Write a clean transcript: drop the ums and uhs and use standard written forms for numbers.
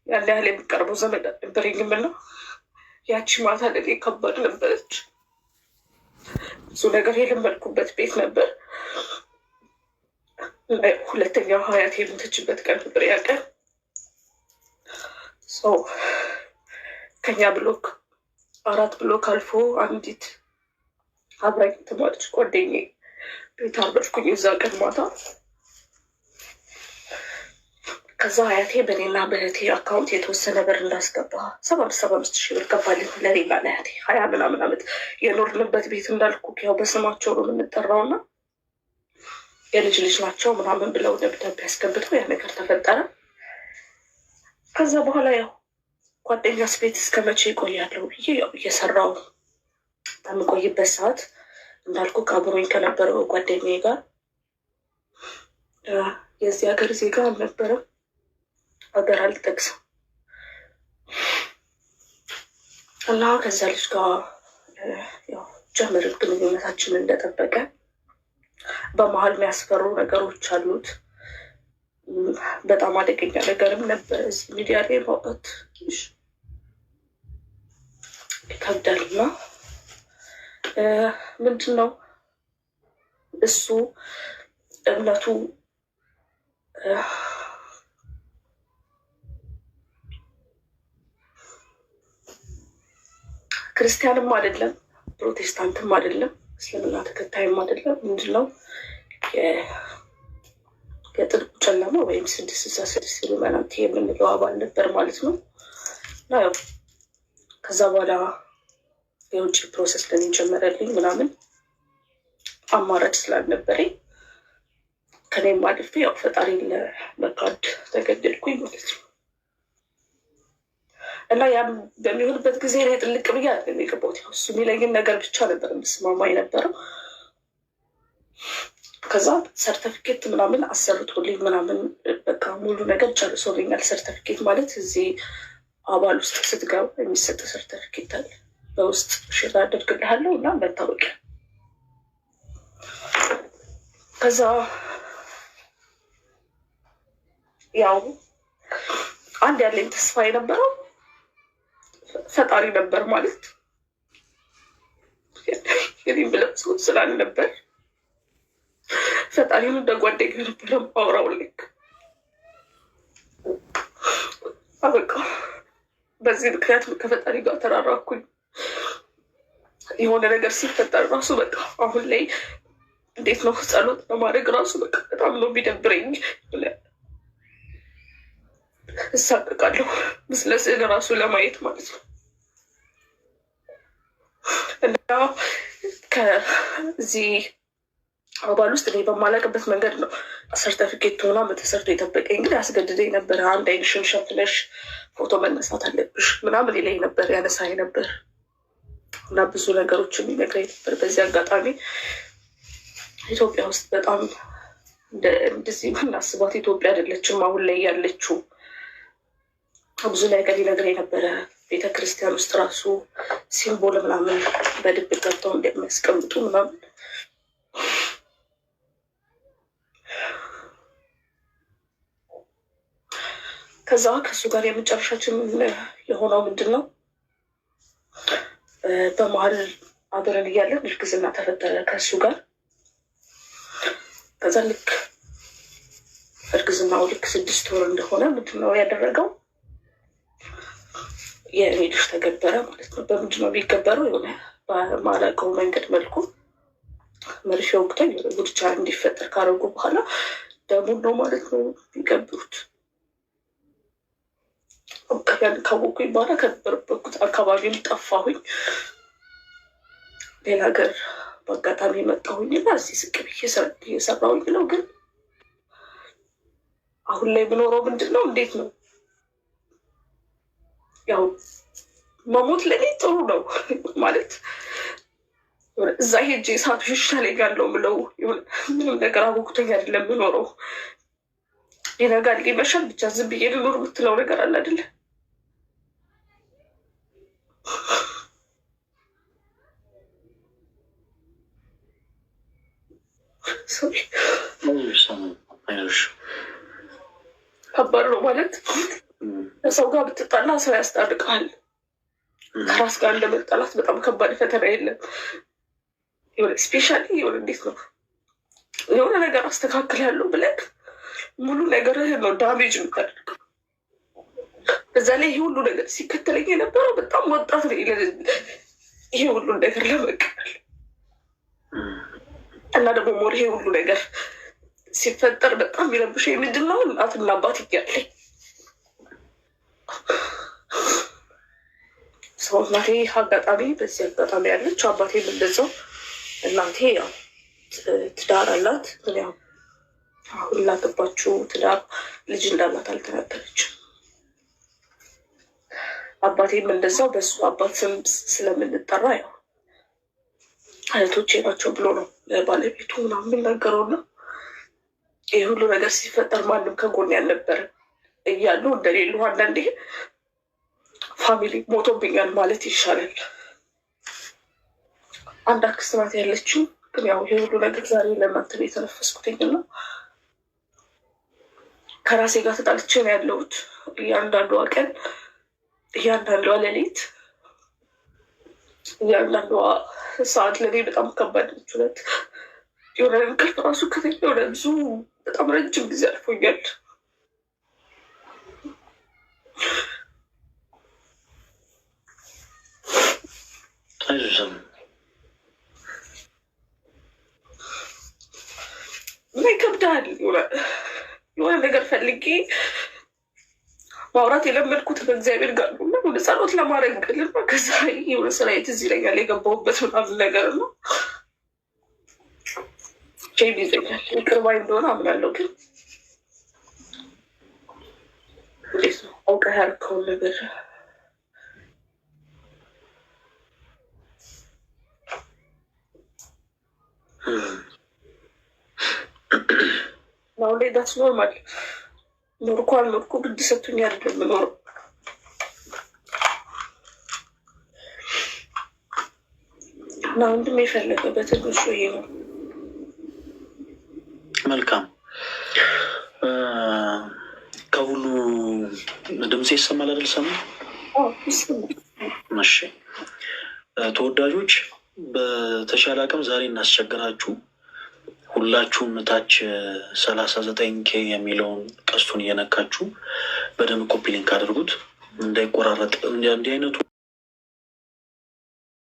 ያን ያህል የሚቀርበው ዘመድ አልነበረኝም እና ያቺ ማታ ለኔ ከባድ ነበረች። ብዙ ነገር የለመድኩበት ቤት ነበር። ሁለተኛው አያቴ የሞተችበት ቀን ነበር ያ ቀን። ሰው ከኛ block 4 block አልፎ አንዲት አብራኝ ተማሪች ጓደኛዬ ቤት አረፍኩኝ እዛ ቀን ማታ። ከዛ አያቴ በኔና በእህቴ account የተወሰነ ብር እንዳስገባ 75 75 ሺህ ብር ገባልኝ ለኔና ለአያቴ። 20 ምናምን ዓመት የኖርንበት ቤት እንዳልኩ ያው በስማቸው ነው የምንጠራው እና የልጅ ልጅ ናቸው ምናምን ብለው ደብዳቤ ያስገብተው ያ ነገር ተፈጠረ። ከዛ በኋላ ያው ጓደኛስ ቤት እስከ መቼ ይቆያለሁ ብዬ ያው እየሰራው በምቆይበት ሰዓት እንዳልኩ ከአብሮኝ ከነበረው ጓደኛዬ ጋር የዚህ ሀገር ዜጋ አልነበረም። ሀገር አልጠቅስም እና ከዛ ልጅ ጋር ያው ጀመርን ግንኙነታችንን እንደጠበቀ። በመሀል የሚያስፈሩ ነገሮች አሉት። በጣም አደገኛ ነገርም ነበረ። እዚህ ሚዲያ ላይ ማውጣት ትንሽ ይከብዳል እና ምንድን ነው እሱ እምነቱ ክርስቲያንም አይደለም፣ ፕሮቴስታንትም አይደለም፣ እስልምና ተከታይም አይደለም። ምንድን ነው የጥልቁ ጨለማ ወይም 666 ኢሉሚናቲ የምንለው አባል ነበር ማለት ነው። እና ያው ከዛ በኋላ የውጭ process ለኔ ጀመረልኝ ምናምን አማራጭ ስላልነበረኝ ከኔም አልፌ ያው ፈጣሪን ለመካድ ተገደድኩኝ ማለት ነው። እና ያም በሚሆንበት ጊዜ እኔ ጥልቅ ብዬ አይደለም የገባሁት። ያው እሱ የሚለኝን ነገር ብቻ ነበር የምስማማ የነበረው። ከዛ ሰርተፊኬት ምናምን አሰርቶልኝ ምናምን በቃ ሙሉ ነገር ጨርሶልኛል። ሰርተፊኬት ማለት እዚህ አባል ውስጥ ስትገባ የሚሰጥ ሰርተፊኬት አለ። በውስጥ share አደርግልሃለሁ እና መታወቂያ። ከዛ ያው አንድ ያለኝ ተስፋ የነበረው ፈጣሪ ነበር ማለት የኔም ብለው ሰው ስላልነበር ፈጣሪን እንደ ጓደኛ ነበረ ማውራው። ልክ አበቃ። በዚህ ምክንያት ከፈጣሪ ጋር ተራራኩኝ። የሆነ ነገር ሲፈጠር ራሱ በቃ አሁን ላይ እንዴት ነው ጸሎት ለማድረግ ራሱ በቃ በጣም ነው የሚደብረኝ። እሳቀቃለሁ ምስለ ስዕል ራሱ ለማየት ማለት ነው። እና ከዚህ አባል ውስጥ እኔ በማላውቅበት መንገድ ነው ሰርተፊኬት ሆና ተሰርቶ የጠበቀኝ። ግን ያስገድደኝ ነበረ። አንድ ዓይንሽን ሸፍነሽ ፎቶ መነሳት አለብሽ ምናምን ይለኝ ነበር፣ ያነሳኝ ነበር እና ብዙ ነገሮችን ይነግረኝ ነበር። በዚህ አጋጣሚ ኢትዮጵያ ውስጥ በጣም እንደዚህ የምናስባት ኢትዮጵያ አይደለችም አሁን ላይ ያለችው። ብዙ ነገር ይነግረኝ ነበረ። ቤተክርስቲያን ውስጥ ራሱ symbol ምናምን በድብቅ ገብተው እንደሚያስቀምጡ ምናምን። ከዛ ከእሱ ጋር የመጨረሻችን የሆነው ምንድን ነው? በመሀል አብረን እያለን እርግዝና ተፈጠረ ከእሱ ጋር። ከዛ ልክ እርግዝናው ልክ 6 ወር እንደሆነ ምንድን ነው ያደረገው? የእኔ ልጅ ተገበረ ማለት ነው። በምንድን ነው የሚገበረው? የሆነ በማላውቀው መንገድ መልኩ መርፌ ወግቶኝ የሆነ ጉድቻ እንዲፈጠር ካደረጉ በኋላ ደሙን ነው ማለት ነው የሚገብሩት። ያን ካወኩኝ በኋላ ከነበረበት አካባቢም ጠፋሁኝ። ሌላ ሀገር በአጋጣሚ መጣሁኝ እና እዚህ ስቅ ብዬ እየሰራሁኝ ነው። ግን አሁን ላይ የምኖረው ምንድን ነው? እንዴት ነው? ያው መሞት ለእኔ ጥሩ ነው ማለት እዛ ሄጄ እሳቱ ይሻለኛል ነው የምለው። ምንም ነገር አጓጉቶኝ አይደለም የምኖረው። ይነጋል ይመሻል፣ ብቻ ዝም ብዬ ልኖር የምትለው ነገር አለ አይደለ? ከባድ ነው ማለት ከሰው ጋር ብትጣላ ሰው ያስታርቃል። ከራስ ጋር እንደመጣላት በጣም ከባድ ፈተና የለም። የሆነ especially የሆነ እንዴት ነው የሆነ ነገር አስተካክላለሁ ብለህ ሙሉ ነገርህን ነው damage የምታደርገው። በዛ ላይ ይሄ ሁሉ ነገር ሲከተለኝ የነበረው በጣም ወጣት ነው። ይሄ ሁሉ ነገር ለመቀበል እና ደግሞ more ይሄ ሁሉ ነገር ሲፈጠር በጣም የሚረብሸኝ ምንድን ነው እናትና አባት እያለኝ ሰው እናቴ አጋጣሚ በዚህ አጋጣሚ ያለች አባቴም እንደዛው። እናቴ ያው ትዳር አላት፣ ግን ያው አሁን ላገባችው ትዳር ልጅ እንዳላት አልተናገረችም። አባቴም እንደዛው በሱ አባት ስም ስለምንጠራ ያው እህቶቼ ናቸው ብሎ ነው ባለቤቱ ምናምን የሚናገረው። እና ይህ ሁሉ ነገር ሲፈጠር ማንም ከጎን ያልነበረ እያሉ እንደሌሉ አንዳንዴ family ሞቶብኛል ማለት ይሻላል። አንድ አክስት ናት ያለችው፣ ግን ያው ይህ ሁሉ ነገር ዛሬ ለእናንተ ነው የተነፈስኩትኝ እና ከራሴ ጋር ተጣልቼ ነው ያለሁት። እያንዳንዷ ቀን፣ እያንዳንዷ ሌሊት፣ እያንዳንዷ ሰዓት ለእኔ በጣም ከባድ ነች። እውነት የሆነ እንቅልፍ ራሱ ከተኛ የሆነ ብዙ በጣም ረጅም ጊዜ አልፎኛል። አይዞሽ። እና ይከብዳል። የሆነ ነገር ፈልጌ ማውራት የለመድኩት ከእግዚአብሔር ጋር ነው እና ወደ ጸሎት ለማድረግ ቅልና ከዛ የሆነ ስራ ትዝ ይለኛል የገባሁበት ምናምን ነገር ነው። Shame ይዘኛል። ይቅር ባይ እንደሆነ አምናለሁ፣ ግን እንዴት ነው አውቀህ ያልከውን ነገር አሁን ላይ that's normal። ኖርኩ አልኖርኩ ግድ ሰጥቶኝ አይደለም የምኖረው። እና ወንድም የፈለገ በትንሹ ይሄ ነው። መልካም። ከሁሉ ድምፅ ይሰማል አይደል? ሰማ። እሺ ተወዳጆች፣ በተሻለ አቅም ዛሬ እናስቸግራችሁ። ሁላችሁም ታች 39 K የሚለውን ቀስቱን እየነካችሁ በደንብ copy link አድርጉት እንዳይቆራረጥ። እንዲህ አይነቱ